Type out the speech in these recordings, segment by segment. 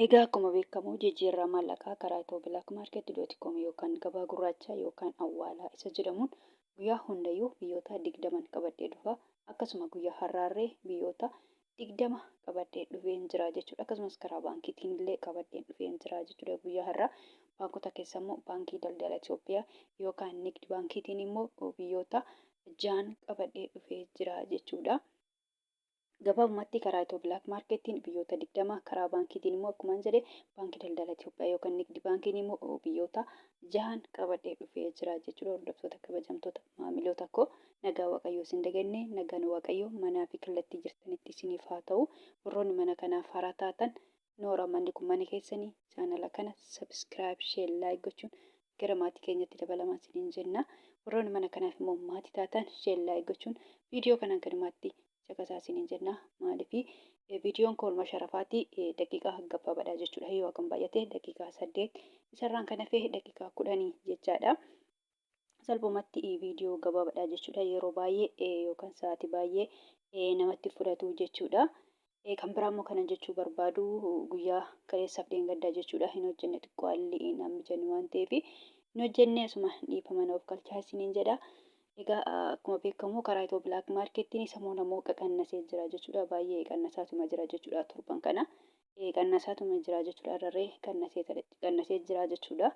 Egaa akkuma beekamu jijjiirraa maallaqaa karaa ethioblakmarket.com yookaan gabaa gurraacha yookaan awwaalaa isa jedhamuun guyyaa hundayyuu biyyoota 20n qabadhee dhufa. Akkasuma guyyaa har'aarree biyyoota 20 qabadhee dhufeen jira jechuudha. Akkasumas karaa baankiitiin illee qabadheen dhufeen jira jechuudha guyyaa har'aa. Baankota keessa immoo Baankii Daldala Itoophiyaa yookaan Nigd Baankiitiin immoo biyyoota ja'an qabadhee dhufee jira jechuudha. Gabaabumatti karaa Itiyoo Bilaak Maarkeettiin biyyoota 20, karaa baankiitiin immoo akkuman jedhe Baankii Daldala Itoophiyaa yookaan Nigdi Baankiin immoo biyyoota jahan qabadhee dhufee jira jechuudha. Hordoftoota kabajamtoota maamiloota koo, nagaa Waaqayyoo isin daganne, nagaan Waaqayyoo manaa fi kallattii jirtanitti isiniif haa ta'u. Warroonni mana kanaaf haaraa taatan, noora, manni kun mana keessanii, chaanala kana subscribe, share, like gochuun gara maatii keenyatti dabalamaa isiniin jenna. Warroonni mana kanaaf immoo maatii taatan, share, like gochuun viidiyoo kanaan galumaatti caqasaa isiniin jenna. Maaliif, viidiyoon koo olma sharafaati daqiiqaa gabaabaadha jechuudha. Yoo akkam baay'ate daqiiqaa 8, isarraan kan hafe daqiiqaa 10 jechaadha. Salphumatti viidiyoo gabaabaadha jechuudha. Yeroo baay'ee yookaan sa'aatii baay'ee namatti fudhatu jechuudha. Kan biraa immoo kanan jechuu barbaadu, guyyaa kaleessaaf dheengaddaa jechuudha hin hojjenne. Xiqqoo haalli naan mijanne waan ta'eef hin hojjenne, asuma dhiifama na of galchaa isiniin jedha. Egaa akkuma beekamu karaa Itiyoo Bilaak Maarkeettiin samoona immoo qaqannasee jira jechuudha. Baay'ee qannasaatuma jira jechuudha, torban kana qannasaatuma jira jechuudha. Irrarree qannasee jira jechuudha.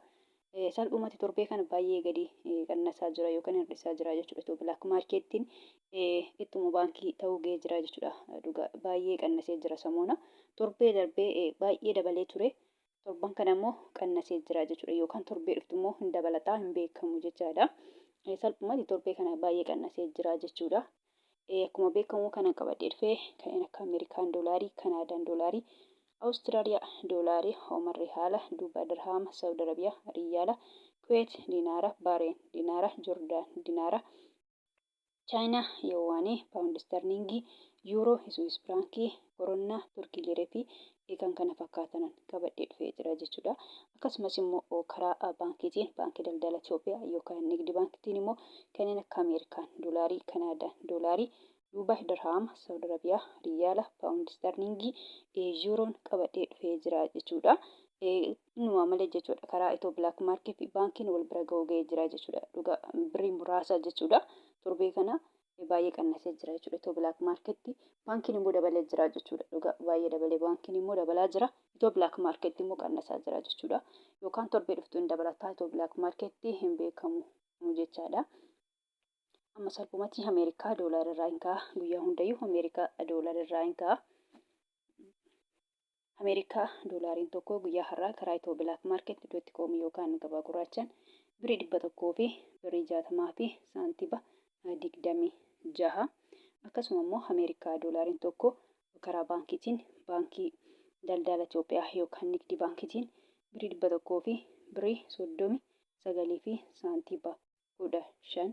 Salphumatti torbee kana baay'ee gadi qannasaa jira yookaan hir'isaa jira jechuudha. Itiyoo Bilaak Maarkeettiin ittuma baankii ta'uu ga'ee jira jechuudha. Dhugaa baay'ee qannasee jira samoona. Torbee darbee baay'ee dabalee ture. Torban kana immoo qannasee jira jechuudha. Yookaan torbee dhuftu immoo hin dabalataa, hin beekamu jechaadha. Salphumatti torbee kana baay'ee qannasee jira jechuudha. Akkuma beekamu kana qabadhee dhufee kanneen akka Ameerikaan doolaarii, Kanaadaan doolaarii, Awustiraaliyaa doolaarii, Ooman rihaala, Duubaa dirhaama, Saawud Arabiyaa riyaala, Kuweet dinaara, Baareen dinaara, Jordaan dinaara, Chaayinaa yowaanii, Paawundi Isterliingii, Yuuroo, Iswiis Firaankii, Koronnaa, Turkii Liiree fi kan kana fakkaatanan qabadhee dhufee jira jechuudha. Akkasumas immoo karaa baankiitiin Baankii Daldala Itoophiyaa yookaan Nigdi Baankiitiin immoo kanneen akka Ameerikaan doolaarii, Kanaadaan doolaarii, Duubaay dirhaama, Saawud Arabiyaa riyaala, Paawundi Isterliingii, Yuuroon qabadhee dhufee jira jechuudha. Innumaa malee jechuudha, karaa Itoo Bilaak Maarkii fi baankiin wal bira ga'uu ga'ee jira jechuudha. Dhugaa birrii muraasa jechuudha. Torbee kana baay'ee qannasee jira jechuudha. Itoo Bilaak Maarkeetti baankiin immoo dabalee jira jechuudha. Dhugaa baay'ee dabalee, baankiin immoo dabalaa jira. Itoo Bilaak Maarkeetti immoo qannasaa jira jechuudha. Yookaan torbee dhuftu hin dabalataa Itoo Bilaak Maarkeetti, hin beekamu jechaadha. Amma salphumatti Ameerikaa doolaara irraa hin ka'a. Guyyaa hundayyuu Ameerikaa doolaara irraa hin ka'a. Ameerikaa doolaariin tokko guyyaa har'aa karaa Itiyoo Bilaak Maarkeet dot koom yookaan gabaa gurraachaan birrii 100 fi birrii 60 fi saantiba 26. Akkasuma immoo Ameerikaa doolaariin tokko karaa baankiitiin Baankii Daldala Itoophiyaa yookaan Nigdi Baankiitiin birrii 100 fi birrii 39 fi saantiba 15.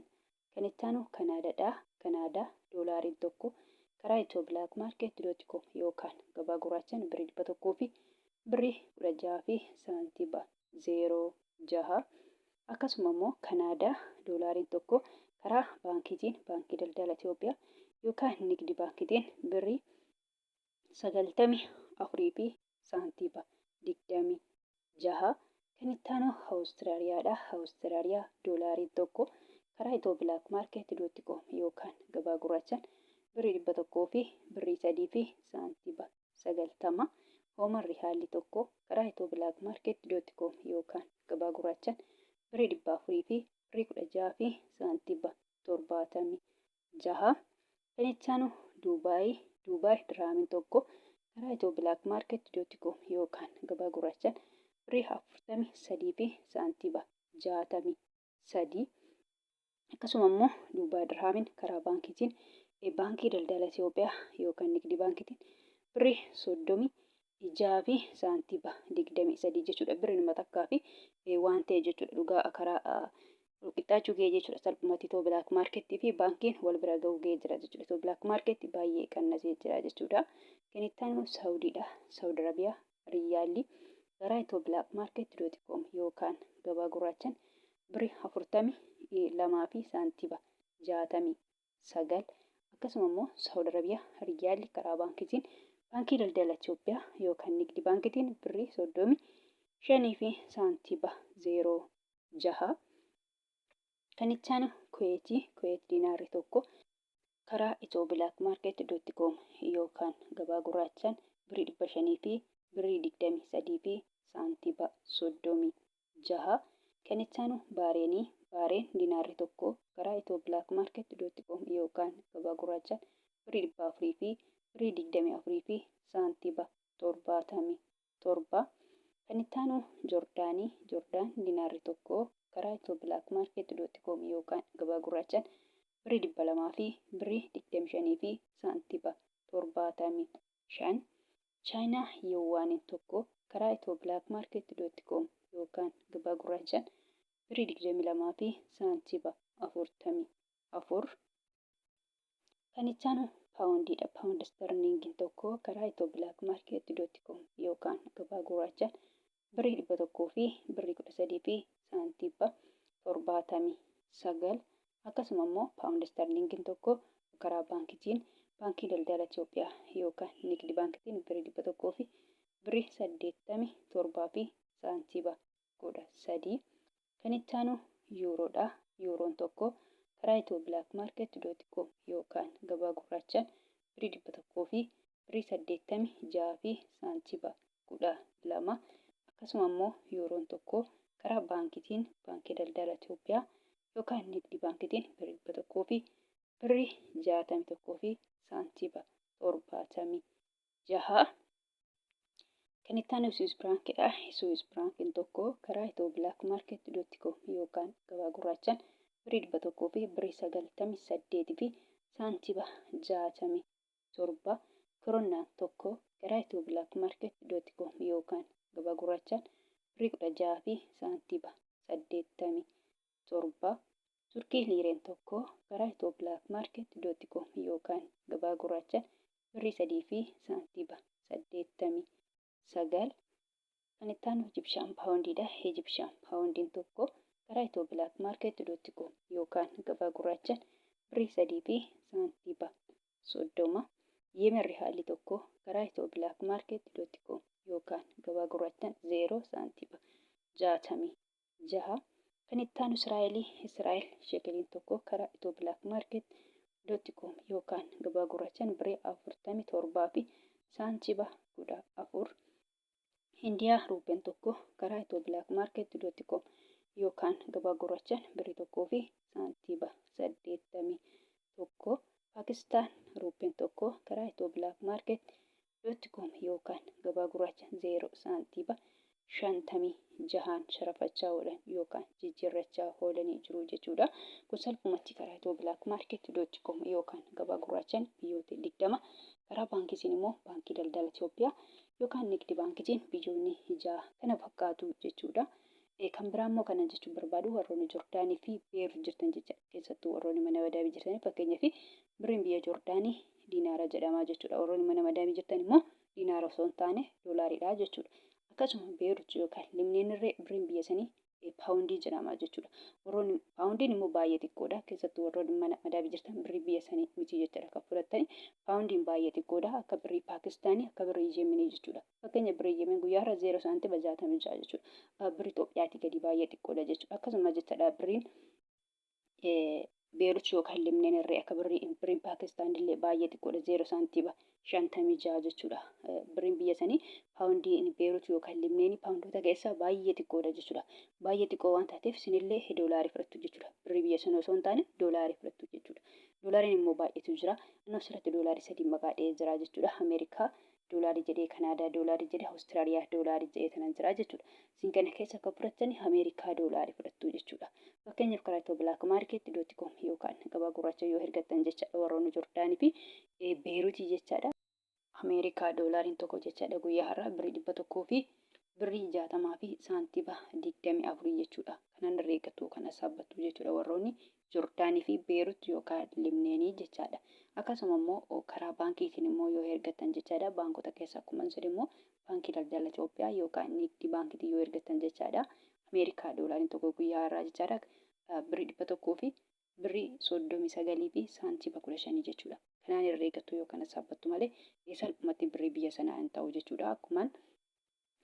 Kan itti aanu Kanaadaadha. Kanaadaa doolaariin tokko karaa ethioblakmarket.com yookaan gabaa gurraachaan birrii 100 fi birrii 16 fi saantiba 06. Akkasuma immoo Kanaadaa doolaariin tokko karaa baankiitiin Baankii Daldala Itoophiyaa yookaan Nigdi Baankiitiin birrii 94 fi saantiba 26. Kan itti aanu Awustiraaliyaadha. Awustiraaliyaa doolaariin tokko karaa ethioblakmarket.com yookaan gabaa gurraachaan birrii 100 fi birrii 3 fi saantiba 90. Ooman rihaalli tokko karaa ethioblakmarket.com yookaan gabaa gurraachaan birrii 400 fi birrii 16 fi saantiba 76. Kan itti aanu Duubaay. Duubaay dirhaamiin tokko karaa ethioblakmarket.com yookaan gabaa gurraachaan birrii 43 fi saantiba 63. Akkasuma immoo Duubaay dirhaamiin karaa baankiitiin Baankii Daldala Itoophiyaa yookaan Nigdi Baankiitiin birrii 36 fi saantiba 23 jechuudha. Birrii nama takkaa fi waan ta'e jechuudha. Dhugaa karaa qixxaachuu ga'ee jechuudha. Salphumatti Itoo Bilaak Maarkeettii fi baankiin wal bira ga'uu ga'ee jira jechuudha. Itoo Bilaak Maarkeetti baay'ee qannasee jira jechuudha. Kan itti aanu Saawudiidha. Saawud Arabiyaa riyyaalli karaa Itoo Bilaak Maarkeet dot koom yookaan gabaa gurraachaan birrii 42 fi saantiba 69. Akkasuma immoo Saawud Arabiyaa riyyaalli karaa baankiitiin Baankii Daldala Itoophiyaa yookaan Nigdi Baankitiin birrii 35 fi saantiba 06. Kan itti aanu Kuweetii, Kuweet diinaarri tokko karaa ethioblkmarket.com yookaan gabaa gurraachaan birrii 500 fi birrii 23 fi saantiba 36. Kan itti aanu Baareenii, Baareen diinaarri tokko karaa ethioblkmarket.com yookaan gabaa gurraachaan birrii 400 fi birrii 24 fi saantiba 77. Kan itti aanu Jordaanii, Jordaan dinaarri tokko karaa ethioblkmarket.com yookaan gabaa gurraachaan birrii 200 fi birrii 25 fi saantiba 75. Chaayinaa Yuwaaniin tokko karaa ethioblkmarket.com yookaan gabaa gurraachaan birrii 22 fi saantiba 44. Kan itti aanu paawundiidha. Paawundi istarliingiin tokko karaa ethioblkmarket.com yookaan gabaa gurraachaan birrii 100 fi birrii 13 fi saantiba 79. Akkasuma immoo paawundi istarliingiin tokko karaa baankitiin Baankii Daldala Itoophiyaa yookaan Nigdi Baankitiin birrii 100 fi birrii 87 fi saantiba 13. Kan itti aanu yuuroodha. Yuuroon tokko karaa ethioblkmarket.com yookaan gabaa gurraachaan birrii 100 fi birrii 86 fi saantiba 12. Akkasuma immoo yuuroon tokko karaa baankitiin Baankii Daldala Itoophiyaa yookaan Nigdi Baankitiin birrii 100 fi birrii 61 fi saantiba 76. Kan itti aanu Swiss Frankidha. Swiss Frankiin tokko karaa ethioblkmarket.com yookaan gabaa gurraachaan birrii 100 fi birrii 98 fi saantiba 67. Koronnaan tokko karaa ethioblkmarket.com yookaan gabaa gurraachaan birrii 16 fi saantiba 87. Turkii liireen tokko karaa ethioblkmarket.com yookaan gabaa gurraachaan birrii 3 fi saantiba 89. Kan itti aanu Ijibshaan paawundiidha. Ijibshaan paawundiin tokko karaa ethioblkmarket.com yookaan gabaa gurraachaan birrii 3 fi saantiba 30. Yemen rihaalli tokko karaa ethioblkmarket.com yookaan gabaa gurraachaan 0 saantiba 66. Kan itti aanu Israa'elii, Israa'el shekeliin tokko karaa ethioblkmarket.com yookaan gabaa gurraachaan birrii 47 fi saantiba 14. Hindiyaa ruupeen tokko karaa ethioblkmarket.com yookaan gabaa gurraachaan birrii 1 fi saantiba 81. Paakistaan ruupeen tokko karaa ethioblkmarket.com yookaan gabaa gurraachaan 0 saantiba 56n sharafachaa oolan yookaan jijjiirrachaa oolanii jiru jechuudha. Kun salphumatti karaa ethioblkmarket.com yookaan gabaa gurraachaan biyyoota 20, karaa baankiitiin immoo Baankii Daldala Itoophiyaa yookaan Nigdi Baankiitiin biyyoonni 6 kana fakkaatu jechuudha. Kan biraa immoo kanan jechuun barbaadu warroonni Jordaanii fi Beerut jirtan jecha, keessattuu warroonni mana madaamii jirtanii, fakkeenyaaf birriin biyya Jordaanii diinaara jedhama jechuudha. Warroonni mana madaamii jirtan immoo diinaara osoo hin taane doolaariidha jechuudha. Akkasuma Beerut yookaan Limneen irree birriin biyya sanii paawundii jedhama jechuudha. Warroonni paawundiin immoo baay'ee xiqqoodha. Keessattuu warroonni mana madaamii jirtan birrii biyya sanii miti jechuudha kan fudhattani. Paawundiin baay'ee xiqqoodha. Akka birrii Paakistaanii, akka birrii Yemenii jechuudha. Fakkeenya birrii Yemen guyyaa irra 0 saantima 66 jechuudha. Birrii Itoophiyaatii gadi baay'ee xiqqoodha jechuudha. Akkasuma jechaadha birriin Beerut yookaan Limneen irree akka birriin Paakistaan illee baay'ee xiqqoodha, 0 saantima 56 jechuudha. Birriin biyya sanii paawundiin Beerut yookaan Limneenii paawundoota keessaa baay'ee xiqqoodha jechuudha. Baay'ee xiqqoo waan taateef isinillee doolaarii fudhattu jechuudha. Birrii biyya sana osoo hin taane doolaarii fudhattu jechuudha. Doolaariin immoo baay'eetu jira. Inni asirratti doolaarii sadii maqaa dha'ee jira jechuudha. Ameerikaa doolaarii jedhee, Kanaadaa doolaarii jedhee, Awustiraaliyaa doolaarii jedhee tanan jira jechuudha. Isin kana keessa akka fudhattani Ameerikaa doolaarii fudhattu jechuudha. Fakkeenyaaf karaa itoo black market dot com yookaan gabaa gurraacha yoo ergattan jechaadha warroonni Jordaanii fi Beeruutii jechaadha. Ameerikaa doolaariin tokko jechaadha guyyaa har'aa birrii 100 fi birrii 60 fi saantiba 24 jechuudha. Kanan irra eeggattu kana saabbattu jechuudha warroonni Jordaanii fi Beerut yookaan Libneenii jechaadha. Akkasuma immoo karaa baankiitiin immoo yoo ergattan jechaadha. Baankota keessa akkuma jedhe immoo Baankii Daldala Itoophiyaa yookaan Nigdi Baankiitiin yoo ergattan jechaadha. Ameerikaa doolaariin tokko guyyaa har'aa jechaadha. Birrii 100 fi birrii 39 fi saantiba 15 jechuudha. Kanaan herreegattu yookaan saabbattu malee salphumatti birrii biyya sanaa hin ta'u jechuudha.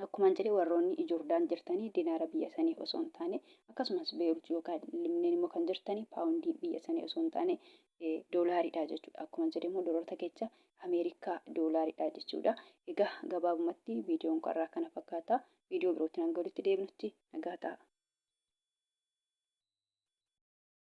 Akkumaan jedhe, warroonni Joordaan jirtanii dinaara biyya sanii osoo hin taane, akkasumas Beerut yookaan Libneen immoo kan jirtanii paawundii biyya sanii osoo hin taane doolaariidha jechuudha. Akkuma jedhe immoo doolaarota keessa Ameerikaa doolaariidha jechuudha. Egaa gabaabumatti viidiyoon karraa kana fakkaata. Viidiyoo birootti hanga walitti deebinutti nagaa ta'a.